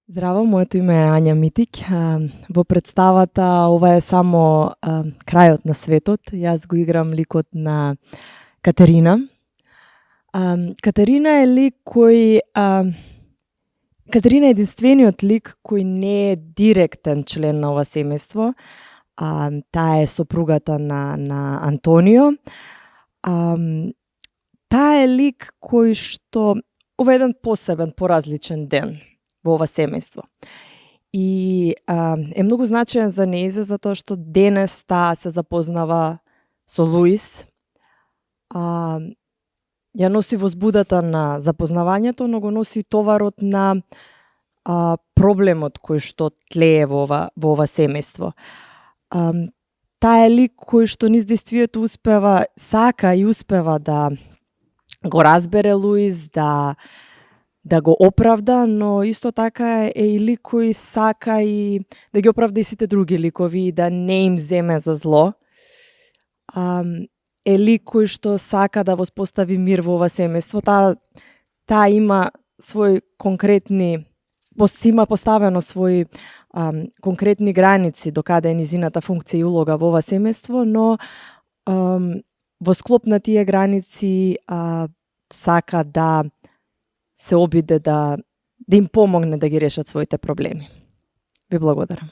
Здраво, моето име е Ања Митик. Во представата ова е само крајот на светот. Јас го играм ликот на Катерина. Катерина е лик кој... Катерина е единствениот лик кој не е директен член на ова семејство. Таа е сопругата на Антонио. Таа е лик кој што ова е еден посебен, поразличен ден во ова семејство. И е многу значаен за нејзе затоа што денес таа се запознава со Луис. Ја носи возбудата на запознавањето, но го носи товарот на проблемот кој што тлее во ова семејство. Таа е лик кој што низ действието успева, сака и успева да го разбере Луис, да го оправда, но исто така е и лик кој сака и да ги оправда и сите други ликови и да не им земе за зло. Е лик кој што сака да воспостави мир во ова семејство. Таа има свој конкретни, има поставено свои конкретни граници до каде е низината функција и улога во ова семејство, но во склоп на тие граници сака да се обиде да им помогне да ги решат своите проблеми. Ви благодарам.